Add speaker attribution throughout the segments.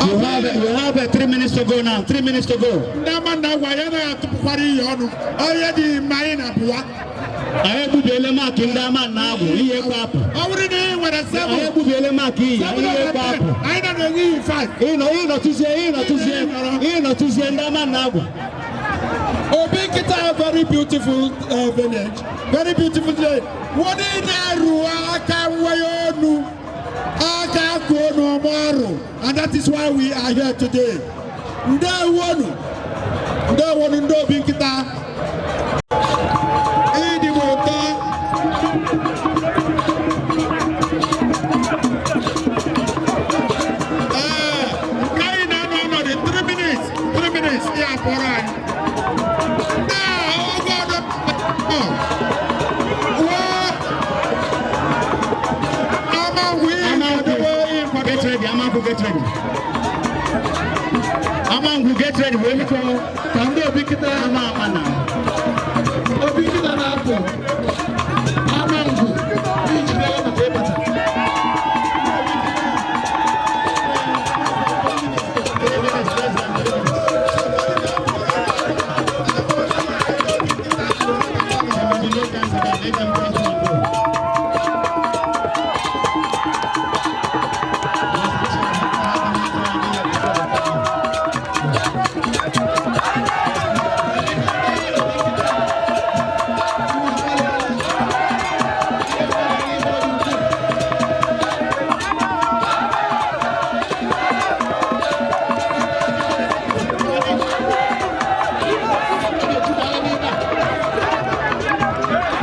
Speaker 1: You have 3 minutes to go now. 3 minutes to go.
Speaker 2: Ndị Amannagwu, anyị anaghị atụpụkwara ihe ọnụ. Onye dị mma, anyị na-apụwa.
Speaker 1: Anyị egbubiele mark ndị Amannagwu ihe ekwe apụ.
Speaker 2: Ọ bụrụ na ị nwere
Speaker 1: Anyị
Speaker 2: seven
Speaker 1: egbubiele mark iyi anyị ihe ekwe apụ.
Speaker 2: anyị na na-enye iyi five.
Speaker 1: Ịnọ ịnọtụzie ịnọtụzie ịnọtụzie ndị Amannagwu.
Speaker 2: Obi Nkita, very beautiful village, very beautiful village. Wọ́n ní na-arụ aka nwere onu, aka akụ onu ọmụ arụ, and that is why we are here today. Ndewonu, ndewonu ndị Obi Nkita. Ịdị m ụtọ. Ee, nke anyị na-anọ ọnọdụ 3 minutes, 3 minutes, ya kpọrọ anyị. Now, oh God, oh. Well, Amangwu,
Speaker 1: Amangwu, get ready. Amangwu, get ready. Amangwu, get ready. Wee biko
Speaker 3: Ka ndị Obi Nkita
Speaker 1: ama ama na.
Speaker 3: Obi Nkita na-apụ. Amangwu ijidere maka ịbata.
Speaker 1: 3 minutes, less than 3 minutes. There will be no dance again. Let them cross and go.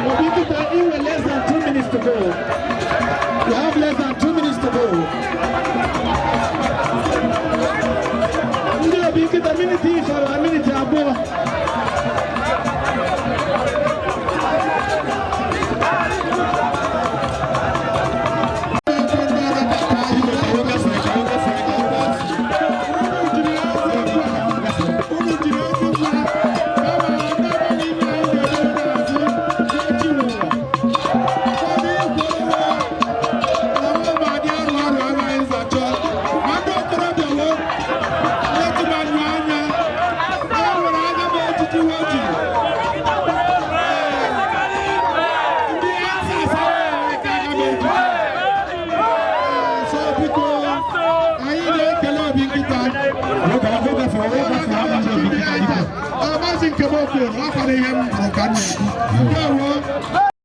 Speaker 3: Obi Nkita, you have less than 2 minutes to go. You have less than 2 minutes to go. Ndị Obi Nkita, minute fọrọ minute 2.
Speaker 2: Unu jiri ezi nwa, kama ndị niile anyị na-eme na-asị, echi ụwa. Ụfọdụ ikwerewe na mma dị arụ arụ agaghị zachọ. Ma ndị okorobịa wo, letụbanyụ anya, e nwere anya bụ ejiji wo jiri. Ndị ansas aka anya bụ ejiji. So biko, anyị na-ekele Obi Nkita. Maazị Nkem Okoro, akwara ihe m hụrụ ka m na-ekwu. Ndewo.